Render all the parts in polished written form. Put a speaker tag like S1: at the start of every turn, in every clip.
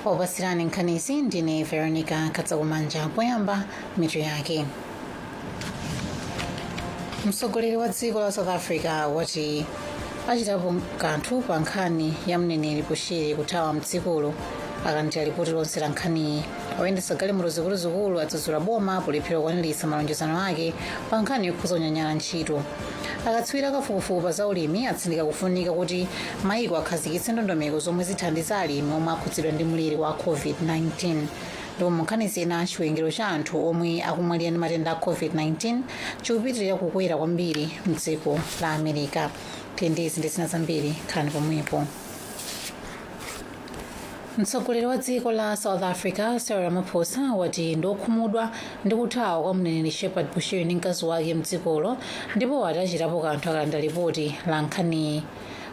S1: Opatsirani nkhanizi ndine Veronica Katsakumanja. Poyamba, mitu yake. Mtsogoleri wa dziko la South Africa wati achitapo kanthu pa nkhani ya mneneri Bushiri kuthawa mdzikolo akalandira lipoti lonse la nkhaniyi. Oyendetsa galimoto zikuluzikulu adzudzula boma polephera kukwaniritsa malonjezano ake pa nkhani yokhuza kunyanyala ntchito. Akatswiri akafukufuku pa zaulimi atsindika kufunika kuti maiko akhazikitse ndondomeko zomwe zithandiza alimi omwe akhudzidwa ndi mliri wa COVID-19. Ndipo mu nkhani zina, chiwerengero cha anthu omwe akumwalira ndi matenda a COVID-19 chikupitirira kukwera kwambiri mdziko la America. Tiyendezi ndi zina zambiri, khalani pomwepo. Mtsogoleri wa dziko la South Africa, Cyril Ramaphosa, wati ndiokhumudwa ndi kuthawa kwa mneneri Shepherd Bushiri ndi mkazi wake mdzikolo, ndipo wati achitapo kanthu akalandira lipoti la nkhaniyi.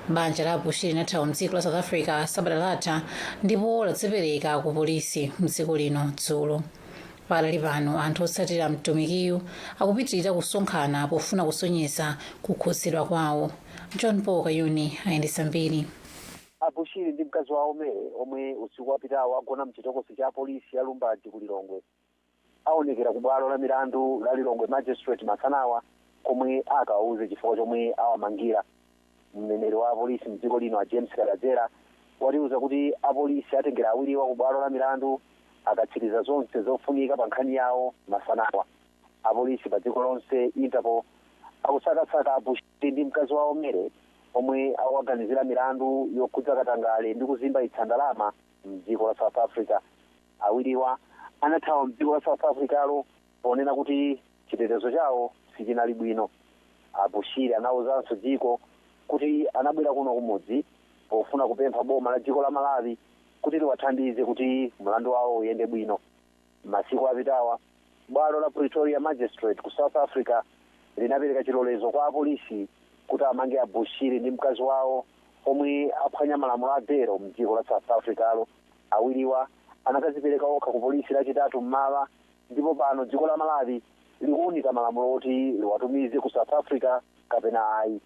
S1: Banja la Bushiri linathawa mdziko la South Africa sabata latha ndipo ladzipereka ku polisi mdziko lino dzulo. Pakadali pano, anthu otsatira mtumikiyu akupitirira kusonkhana pofuna kusonyeza kukhudzidwa kwawo. John Paul Kayuni ayendetsa mbiri.
S2: Abushiri ndi mkazi wawo Mary, omwe usiku wapitawo agona mchitokosi cha polisi ya Lumbadzi ku Lilongwe, aonekera ku bwalo la milandu la Lilongwe Magistrate masanawa, komwe akawauze chifukwa chomwe awamangira. Mneneri wa apolisi mdziko lino, a James Kadadzera, watiuza kuti apolisi atengera awiriwa ku bwalo la milandu akatsiriza zonse zofunika pa nkhani yawo masanawa. Apolisi pa dziko lonse, Interpol, akusakasaka Abushiri ndi mkazi wawo Mary, omwe akuwaganizira milandu yokhudza katangale ndi kuzimbayitsa ndalama mdziko la South Africa. Awiriwa anathawa mdziko la South Africalo ponena kuti chitetezo chawo sichinali bwino. Abushiri anawuzanso dziko kuti anabwera kuno kumudzi pofuna kupempha boma la dziko la Malawi kuti liwathandize kuti mlandu wawo uyende bwino. Masiku apitawa, bwalo la Pretoria Magistrate ku South Africa linapereka chilolezo kwa apolisi kuti amange Abushiri ndi mkazi wawo, omwe aphwanya malamulo a belo mdziko la South Africalo. Awiriwa anakazipereka okha ku polisi Lachitatu mmawa, ndipo pano dziko la Malawi likuwunika malamulo oti liwatumize ku South Africa kapena ayi.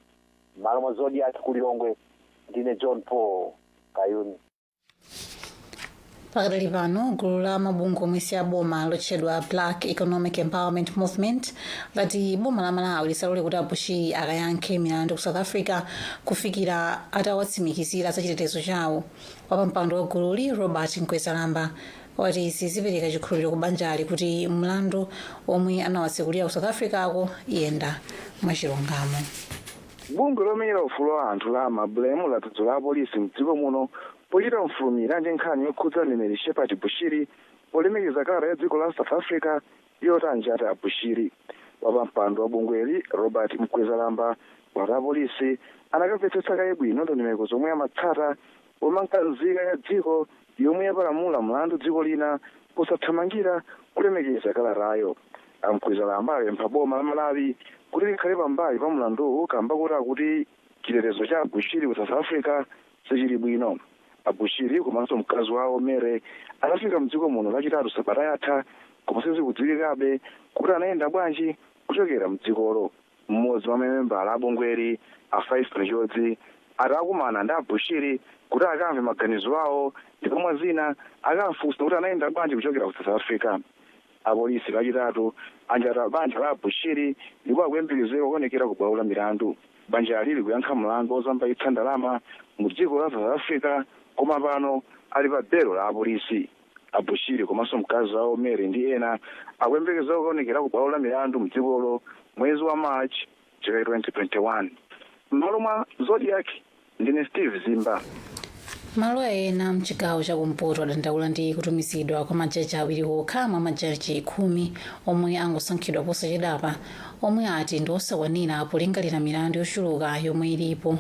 S2: M'malo mwa Zodiak ku Lilongwe, ndine John Paul Kayuni.
S1: Pakadali pano, gulu la mabungwe omwe si aboma lotchedwa Black Economic Empowerment Movement lati boma la Malawi lisalole kuti Abushiri akayankhe milandu ku South Africa kufikira atawatsimikizira za chitetezo chawo. Wapampando wa gululi, Robert Mkwezalamba, wati izi zipereka chikhulupiriro ku banjali kuti mlandu omwe anawatsekulira ku South Africa ako iyenda mwachilungamo.
S3: Bungwe lomenyera ufulu wa anthu la Mablem ladzudzula apolisi mdziko muno pochita mfulumira ndi nkhani yokhudza mneneri Shepherd Bushiri polemekeza kalata ya dziko la South Africa yotanjata Abushiri. Wapampando wa bungweli, Robert Mkwezalamba, wati apolisi anakamvetsetsa kaye bwino ndondomeko zomwe amatsata pomanga nzika ya dziko yomwe yapalamula mlandu dziko lina posathamangira kulemekeza kalatayo. Amkwezalamba apempha boma la Malawi kuti likhale pambali pa mlanduwu kamba kuti akuti chitetezo cha Abushiri ku South Africa sichili bwino. Abushiri komanso mkazi wawo Mary anafika mdziko muno Lachitatu sabata yatha, koma sizikudziwikabe kuti anayenda bwanji kuchokera mdzikolo. Mmodzi mwa mamembala a bungweli, a Faisal Chodzi, ati akumana ndi Abushiri kuti akamve maganizo awo, ndipo mwa zina akamfunsa kuti anayenda bwanji kuchokera ku South Africa. Apolisi Lachitatu anjata banja la Abushiri ndipo akuyembekezeka kuonekera ku bwalo la milandu. Banjali likuyankha mlandu wozambayitsa ndalama mu dziko la South Africa, koma pano ali pa belo la apolisi. Abushiri komanso mkazi wawo Mary ndi ena akuyembekezeka kuonekera ku bwalo la milandu mdzikolo mwezi wa March chaka 2021. M'malo mwa Zodiak, ndine Steve Zimba.
S1: Maloya ena mchigawo chakumpoto adandaula ndi kutumizidwa kwa majaji awiri okha mwa majaji 10 omwe angosankhidwa posachedwapa, omwe ati ndi osakwanira polingalira milandu yochuluka yomwe ilipo.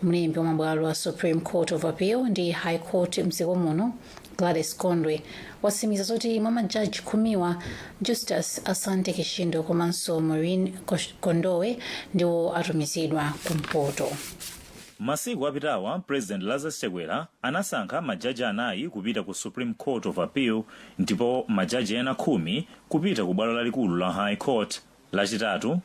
S1: Mlembi wa mabwalo a Supreme Court of Appeal ndi High Court mdziko muno, Gladys Gondwe, watsimikiza zoti mwa majaji 10wa, Justus Asante Kishindo komanso Maureen Kondowe ndiwo atumizidwa kumpoto.
S4: Masiku apitawa, President Lazarus Chakwera anasankha majaji anayi kupita ku Supreme Court of Appeal ndipo majaji ena 10 kupita ku bwalo lalikulu la High Court. Lachitatu,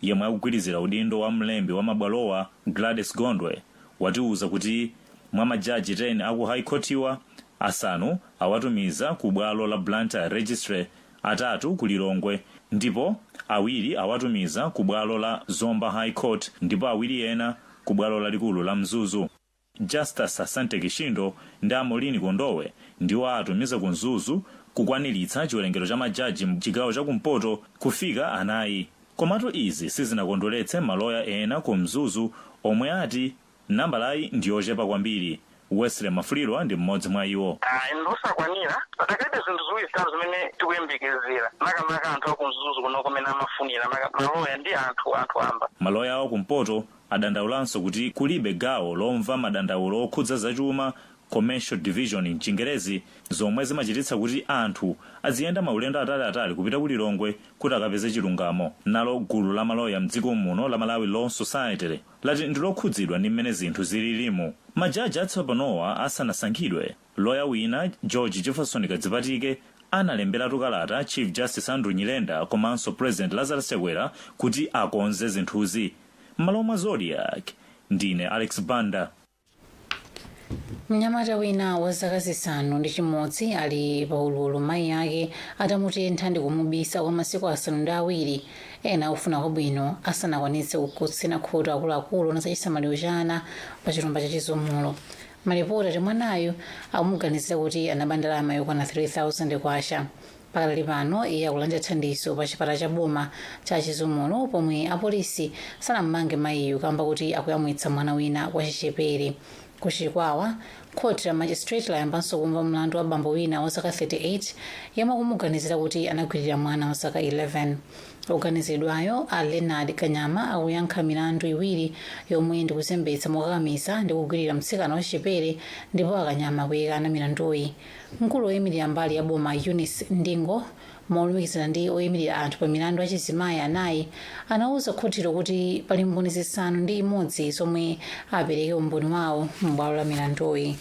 S4: yemwe akugwirizira udindo wa mlembi wa mabwalowa, Gladys Gondwe, watiuza kuti mwa majaji 10 aku High Court iwa, Asanu awatumiza ku bwalo la Blantyre Registry, atatu ku Lilongwe, ndipo awiri awatumiza ku bwalo la Zomba High Court, ndipo awiri ena ku bwalo lalikulu la Mzuzu. Justice Asante Kishindo ndi Amolini Kondowe ndiwo atumiza ku Mzuzu, kukwaniritsa chiwerengero cha majaji mchigawo chakumpoto kufika anayi. Komatu izi sizinakondweretse maloya ena ku Mzuzu omwe ati nambalayi ndiyochepa kwambiri. Wesley Mafulirwa ndi mmodzi mwa iwo.
S5: Ayi, ndosakwanira. Patakalibe zinthu ziwiri zitatu zimene tikuyembekezera, makamaka anthu akumzuzu kuno kumene amafunira maloya ndi anthu amba.
S4: Maloya awo kumpoto adandaulanso kuti kulibe gawo lomva madandaulo okhudza zachuma, Commercial Division mchingerezi, zomwe zimachititsa kuti anthu aziyenda maulendo ataliatali kupita ku Lilongwe kuti akapeze chilungamo. Nalo gulu la maloya mdziko muno la Malawi Law Society lati ndilokhudzidwa ndi mmene zinthu zililimu. Majaji atsopanowa asanasankhidwe, loya wina George Jefferson Kadzipatike analemberatu kalata Chief Justice Andrew Nyirenda komanso President Lazarus Chakwera kuti akonze zinthuzi. M'malo mwa Zodiak, ndine Alex Banda.
S1: Mnyamata wina wa zaka 61 ali paululu mayi ake atamutentha ndi kumubisa kwa masiku 7 ena akufuna kwabwino asanakwanitse kutsina khutu akuluakulu na zachisamaliro cha ana pa chilumba cha Chizumulo. Malipoti ati mwanayo akumuganizira kuti anaba ndalama yokwana 3000 kwacha. Pakadali pano iye akulandira thandizo pa chipatala cha boma cha Chizumulo, pomwe apolisi sanammange mayiyu kamba kuti akuyamwitsa mwana wina wachichepere. Kuchikwawa, khoti la magistrate layambanso kumva mlandu wa bambo wina wa zaka 38 yemwe akumuganizira kuti anagwirira mwana wa zaka 11. Oganiziridwayo, a Leonard Kanyama, akuyankha milandu iwiri yomwe ndi kuzembetsa mokakamiza ndi kugwirira mtsikana wachichepere, ndipo akanyama akuyikana milanduyi. Mkulu woyimirira mbali ya boma Eunice Ndingo, molumikizana ndi oyimirira anthu pa milandu achizimayi anayi, anawuza khotilo kuti pali mboni 6 zomwe apereke umboni wawo m'bwalo la milanduyi.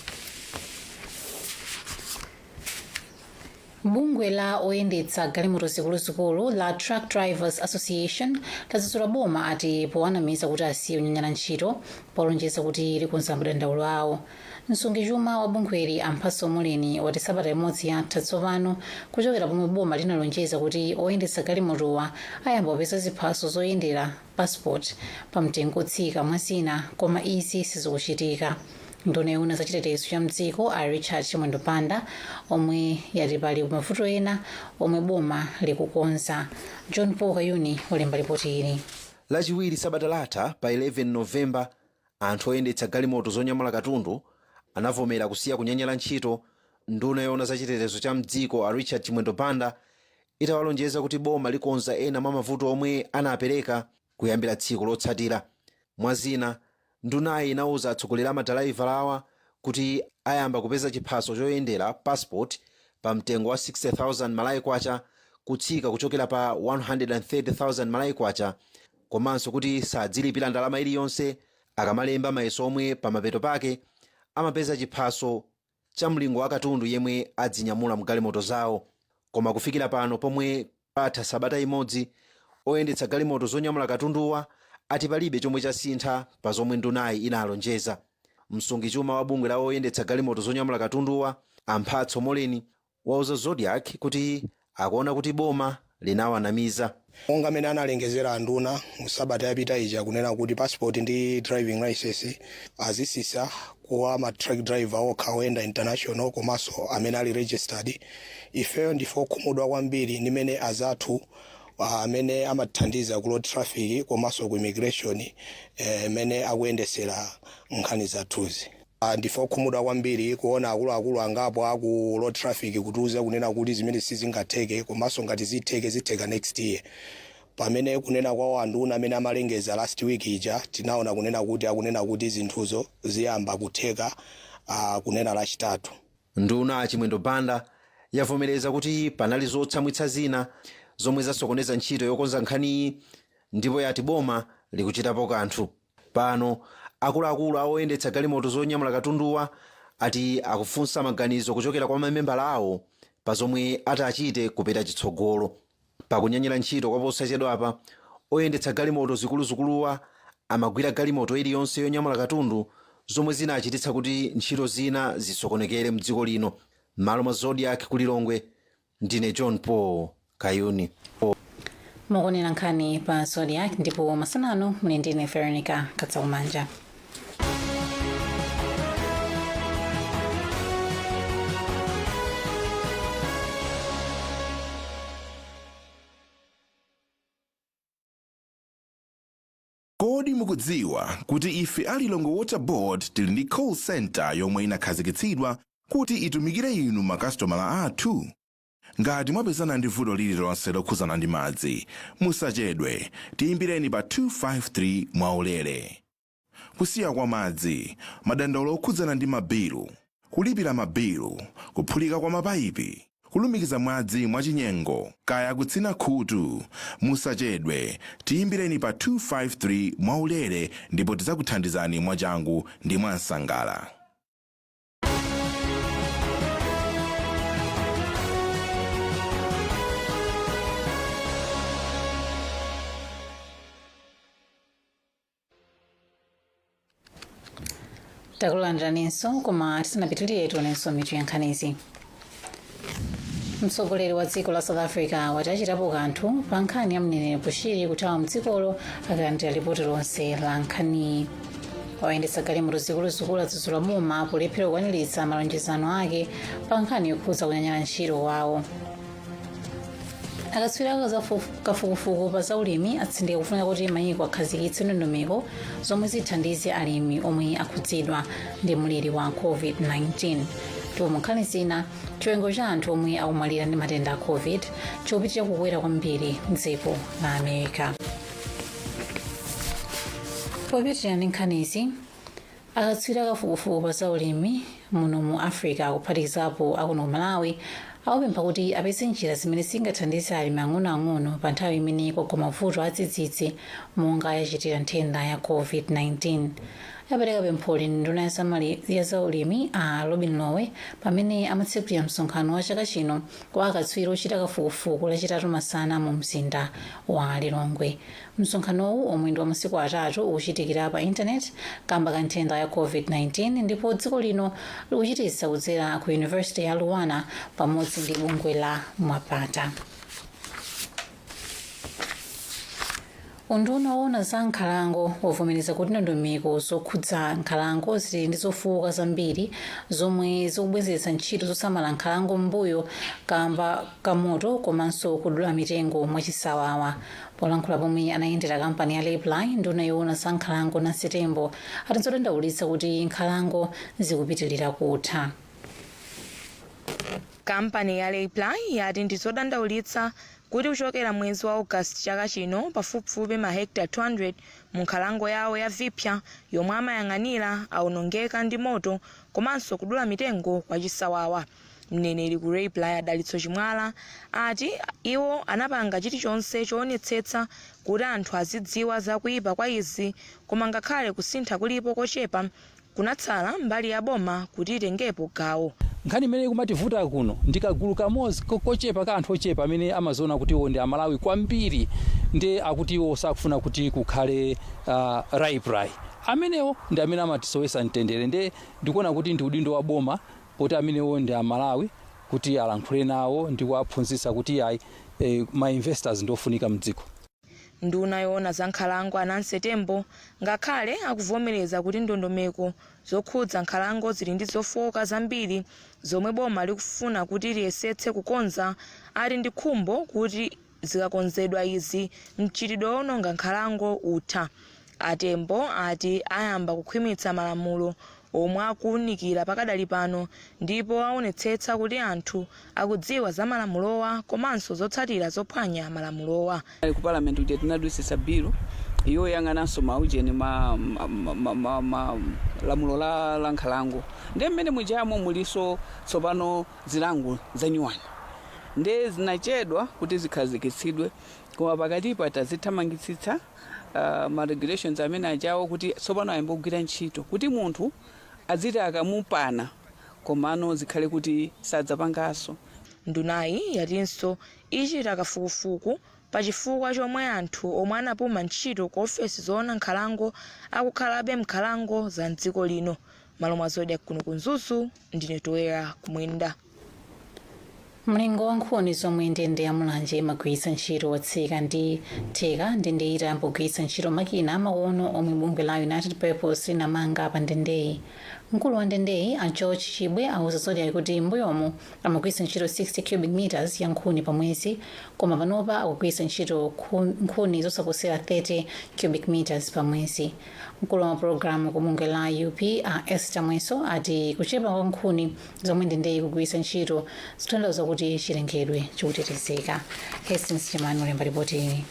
S1: Bungwe la oyendetsa galimoto zikuluzikulu la Truck Drivers Association ladzudzula boma ati powanamiza kuti asiye kunyanyala ntchito, polonjeza kuti likonza madandaulo awo. Msungichuma wa bungweli Amphaso Moleni wati sabata imodzi yatha tsopano kuchokera pomwe boma linalonjeza kuti oyendetsa galimotowa ayamba kupeza ziphaso zoyendera, passport, pa mtengo otsika, mwazina, koma izi sizikuchitika. Nduna yoona za chitetezo cha mdziko a Richard Chimwendo Banda omwe yati pali mavuto ena omwe boma likukonza. John Paul Kayuni walemba ripoti ili.
S6: Lachiwiri sabata latha pa 11 Novemba, anthu oyendetsa galimoto zonyamula katundu anavomera kusiya kunyanyala ntchito, nduna yoona za chitetezo cha mdziko a Richard Chimwendo Banda itawalonjeza kuti boma likonza ena mwa mavuto omwe anapereka kuyambira tsiku lotsatira. Mwazina, ndunayi inawuza atsogoleri a madalaivala awa kuti ayamba kupeza chiphaso choyendera, passport, pa mtengo wa 60,000 Malawi kwacha, kutsika kuchokera pa 130,000 Malawi kwacha, komanso kuti sadzilipira ndalama iliyonse akamalemba mayeso omwe pamapeto pake amapeza chiphaso cha mlingo wa katundu yemwe adzinyamula mgalimoto zawo. Koma kufikira pano pomwe patha sabata imodzi, oyendetsa galimoto zonyamula katunduwa ati palibe chomwe chasintha pa zomwe ndunayi inalonjeza. Msungichuma wa bungwe la oyendetsa galimoto zonyamula katunduwa Amphatso Moleni wauza Zodiak kuti akuona kuti boma linawanamiza.
S7: Monga amene analengezera anduna mu sabata yapita ija kunena kuti passport ndi driving license azisisa kuwa ma truck driver okha oyenda international komanso amene ali registered, ifeyo ndife okhumudwa kwambiri ndi mene azathu amene amathandiza ku road traffic komanso ku immigration mene akuyendesera nkhani zathuzi. Ndife okhumudwa kwambiri kuona akuluakulu angapo aku road traffic kutiuza kunena kuti zimene sizingatheke, komanso ngati zitheke, zitheka next year, pamene kunena kwawo anduna amene amalengeza last week ija tinaona kunena kuti akunena kuti zinthuzo ziyamba kutheka kunena Lachitatu.
S6: Nduna Chimwendo Banda yavomereza kuti panali zotsamwitsa zina zomwe zasokoneza ntchito yokonza nkhaniyi, ndipo yati boma likuchitapo kanthu. Pano akuluakulu a oyendetsa galimoto zonyamula katunduwa ati akufunsa maganizo kuchokera kwa mamembala awo pa zomwe atachite kupita chitsogolo. Pakunyanyala ntchito kwa posachedwapa, oyendetsa galimoto zikuluzikuluwa amagwira galimoto iliyonse yonyamula katundu, zomwe zinachititsa kuti ntchito zina zisokonekere mdziko lino. M'malo mwa Zodiak ku Lilongwe, ndine John Paul Kayuni.
S1: Mukuonera nkhani pa Zodiak ndipo masanano muli ndine Veronica Katsakumanja.
S8: Kodi mukudziwa kuti ife a Lilongwe Water Board tili ndi call center yomwe inakhazikitsidwa kuti itumikire inu makasitomala athu? Ngati mwapezana ndi vuto lililonse lokhuzana ndi madzi, musachedwe, tiyimbireni pa 253 mwaulere. Kusiya kwa madzi, madandaulo okhudzana ndi mabilu, kulipira mabilu, kuphulika kwa mapayipi, kulumikiza madzi mwachinyengo, kaya kutsina khutu, musachedwe, tiyimbireni pa 253 mwaulere ndipo tidzakuthandizani mwachangu ndi mwansangala.
S1: Takulandiraninso, koma tisanapitirire tionenso mitu ya nkhanizi. Mtsogoleri wa dziko la South Africa wati achitapo kanthu pa nkhani ya mneneri Bushiri kuthawa mdzikolo akalandira lipoti lonse la nkhaniyi. Oyendetsa galimoto zikuluzikulu adzudzula boma polephera kukwaniritsa malonjezano ake pa nkhani yokhudza kunyanyala ntchito wawo. Akatswiri a kafukufuku pa zaulimi atsindika kufunika kuti mayiko akhazikitse ndondomeko zomwe zithandize alimi omwe akhudzidwa ndi mliri wa COVID-19. Ndipo mu nkhani zina, chiwerengero cha anthu omwe akumwalira ndi matenda a COVID chikupitirira kukwera kwambiri mdziko la America. Popitirira ndi nkhanizi, akatswiri akafukufuku pa zaulimi muno mu Africa, kuphatikizapo akuno ku Malawi, akupempha kuti apeze njira zimene zingathandize alimi ang'onoang'ono pa nthawi imene kwagwa mavuto adzidzidzi monga yachitira nthenda ya COVID-19. Apereka pempholi nduna ya zaulimi a Lobin Lowe pamene amatsekulira msonkhano wa chaka chino kwa akatswiri ochita kafukufuku Lachitatu masana mu mzinda wa Lilongwe. Msonkhanowu, omwe ndi wa masiku 3, ukuchitikira pa intaneti kamba ka nthenda ya COVID-19 ndipo dziko lino likuchititsa kudzera ku University ya LUANAR pamodzi ndi bungwe la Mwapata. Unduna woona za nkhalango wavomereza kuti ndondomeko zokhudza nkhalango zili ndi zofowoka zambiri zomwe zikubwezeretsa ntchito zosamala nkhalango m'mbuyo kamba kamoto komanso kudula mitengo mwachisawawa. Polankhula pomwe anayendera kampani ya Raiply, nduna yoona za nkhalango Nancy Tembo ati nzodandaulitsa kuti nkhalango zikupitilira kutha.
S9: Kampani ya Raiply yati ndizodandaulitsa kuti kuchokera mwezi wa Ogasiti chaka chino, pafupifupi mahekita 200 mu nkhalango yawo ya Vipya yomwe amayang'anira awonongeka ndi moto komanso kudula mitengo kwa chisawawa. Mneneri ku Raiply Adalitso Chimwala ati iwo anapanga chilichonse choonetsetsa kuti anthu azidziwa zakuyipa kwa izi, koma ngakhale kusintha kulipo kochepa, kunatsala mbali ya boma kuti itengepo gawo.
S10: Nkhani imene ikumativuta kuno ndi kagulu kamodzi kochepa ka anthu ochepa amene amaziona kuti iwo ndi Amalawi kwambiri, ndi akuti iwo sakufuna kuti kukhale Raiply. Amenewo ndi amene amatisowesa mtendere. Ndi ndikuona kuti ndi udindo wa boma, poti amenewo ndi Amalawi, kuti alankhule nawo ndi kuwaphunzitsa kuti ayi, ma investors ndi ofunika mdziko.
S9: Nduna yoona za nkhalango a Nancy Tembo, ngakhale akuvomereza kuti ndondomeko zokhudza nkhalango zili ndi zofowoka zambiri zomwe boma likufuna kuti liyesetse kukonza, ali ndi khumbo kuti zikakonzedwa izi, mchitidwe wononga nkhalango utha. Atembo ati ayamba kukhwimitsa malamulo omwe akuwunikira pakadali pano ndipo aonetsetsa kuti anthu akudziwa za malamulowa komanso zotsatira zophwanya malamulowa.
S11: Ku Parliament kuja tinadusisa bill yoyang'ananso maujeni ma lamulo la nkhalango, ndi mmene mujamo muliso tsopano zilango zanyuwani, nde zinachedwa kuti zikhazikitsidwe, koma pakatipa tazithamangitsitsa ma regulations amene ajawo kuti tsopano ayambe kugwira ntchito, kuti munthu aziti akamupana komano zikhale kuti sadzapanganso.
S9: Ndunayi yatinso ichita kafukufuku pachifukwa chomwe anthu omwe anapuma ntchito ku ofesi zoona nkhalango akukhalabe mnkhalango za mdziko lino. Malo mwa Zodiak kuno ku Mzuzu, ndine Toera Kumwenda.
S1: Mlingo wa nkhuni zomwe ndende ya Mulanje imagwiritsa ntchito watsika ndi theka ndende itayamba kugwiritsa ntchito makina amakono omwe bungwe la United Purpose linamanga pa ndendeyi. Mkulu wa ndendeyi, a George Chibwe, auza Zodiak kuti mbuyomu amagwiritsa ntchito 60 cubic meters ya nkhuni pa mwezi, koma panopa akugwiritsa ntchito nkhuni zosaposera 30 cubic meters pa mwezi. Mkulu wa mapulogalamu ku bungwe la UP, a Esther Mweso, ati kuchepa kwa nkhuni zomwe ndendeyi ikugwiritsa ntchito zikutanthauza kuti chilengedwe chikutetezeka. Hastings Chimani ulemba ripoti iyi.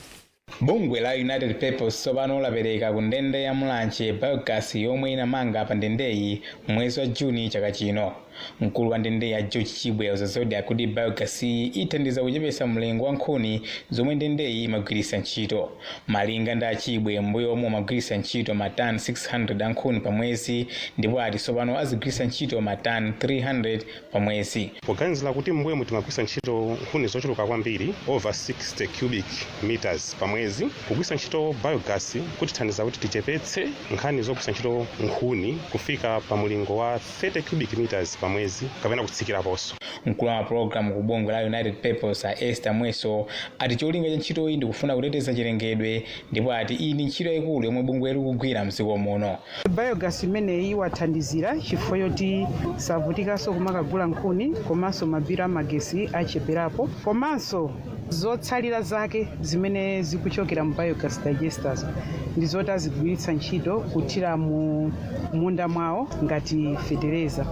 S12: Bungwe la United Purpose tsopano lapereka ku ndende ya Mulanje biogas yomwe inamanga pa ndendeyi mwezi wa Juni chaka chino. Mkulu wa ndende ya George Chibwe auza Zodiak kuti biogas iyi ithandiza kuchepetsa mlingo wa nkhuni zomwe ndendeyi imagwiritsa ntchito. Malinga ndi Achibwe, mbuyo omwe amagwiritsa ntchito matani 600 a nkhuni pa mwezi, ndipo ati tsopano azigwiritsa ntchito matani 300 pa mwezi.
S13: Poganizira kuti mbuyomu timagwiritsa ntchito nkhuni zochuluka kwambiri, over 60 cubic meters pa mwezi, kugwiritsa ntchito biogas kutithandiza kuti tichepetse nkhani zogwiritsa ntchito nkhuni kufika pa mulingo wa 30 cubic meters pa mwezi kapena kutsikiraponso.
S12: Mkulu wa mapulogalamu ku bungwe la United Purpose, a Esther Mweso, ati cholinga cha ntchitoyi ndikufuna kuteteza chilengedwe, ndipo ati iyi ndi ntchito yayikulu yomwe bungwe likugwira mdziko muno.
S14: Biogas imeneyi iwathandizira chifukwa choti savutikanso kumakagula nkhuni, komanso mabiro amagesi acheperapo, komanso zotsalira zake zimene zikuchokera mu biogas digesters ndi zoti azigwiritsa ntchito kuthira mu munda mwawo ngati fetereza.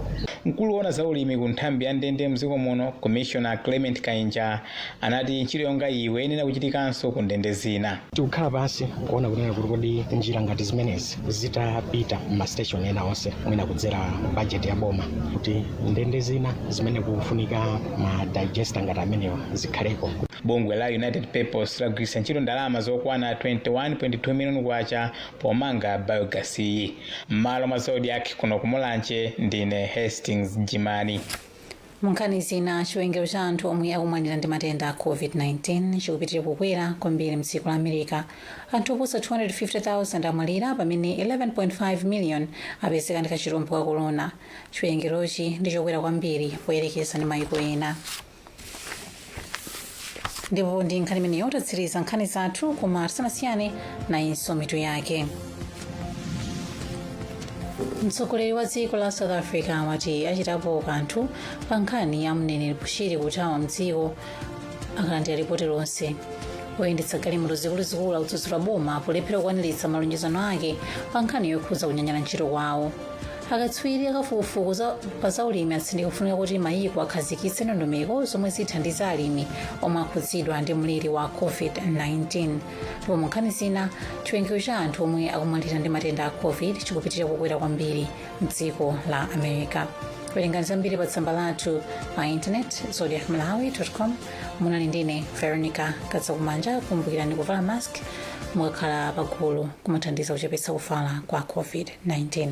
S12: Mkulu woona za ulimi ku nthambi ya ndende mdziko muno, Commissioner Clement Kainja, anati ntchito yonga iyi iyenera kuchitikanso ku ndende zina.
S15: Tikukhala pansi kuona kunena kuti kodi njira ngati zimenezi zitapita m'mastation ena onse, mwina kudzera bajeti ya boma, kuti ndende zina zimene kufunika ma digester ngati amenewa zikhaleko.
S12: Bungwe la United Purpose lagwiritsa ntchito ndalama zokwana 21.2 miliyoni kwacha pomanga biogas iyi. M'malo mwa Zodiak kuno kumulanje, ndine Hastings Jimani.
S1: Munkhani zina, chiwerengero cha anthu omwe akumwalira ndi matenda a COVID-19 chikupitirira kukwera kwambiri mdziko la America. Anthu oposa 250,000 amwalira pamene 11.5 million apezeka ndi kachirombo ka corona. Chiwerengerochi ndi chokwera kwambiri poyerekeza ndi mayiko ena. Ndipo ndi nkhani imeneyo tatsiriza nkhani zathu, koma tisanasiyane, nayinso mitu yake. Mtsogoleri wa dziko la South Africa wati achitapo kanthu pa nkhani ya mneneri Bushiri kuthawa mdziko akalandira ripoti lonse. Oyendetsa galimoto zikuluzikulu akudzudzula boma polephera kukwaniritsa malonjezano ake pa nkhani yokhudza kunyanyala ntchito kwawo. Akatswiri akafukufuku pa zaulimi atsindika kufunika kuti mayiko akhazikitse ndondomeko zomwe zithandiza alimi omwe akhudzidwa ndi mliri wa COVID-19. Ndipo mu nkhani zina, chiwerengero cha anthu omwe akumwalira ndi matenda a COVID chikupitirira kukwera kwambiri mdziko la America. Werengani zambiri pa tsamba lathu pa intanet, zodiakmalawi.com. Munali ndine Veronica Kadzakumanja. Kumbukirani kuvala mask mukakhala pagulu, kumathandiza kuchepetsa kufala kwa COVID-19.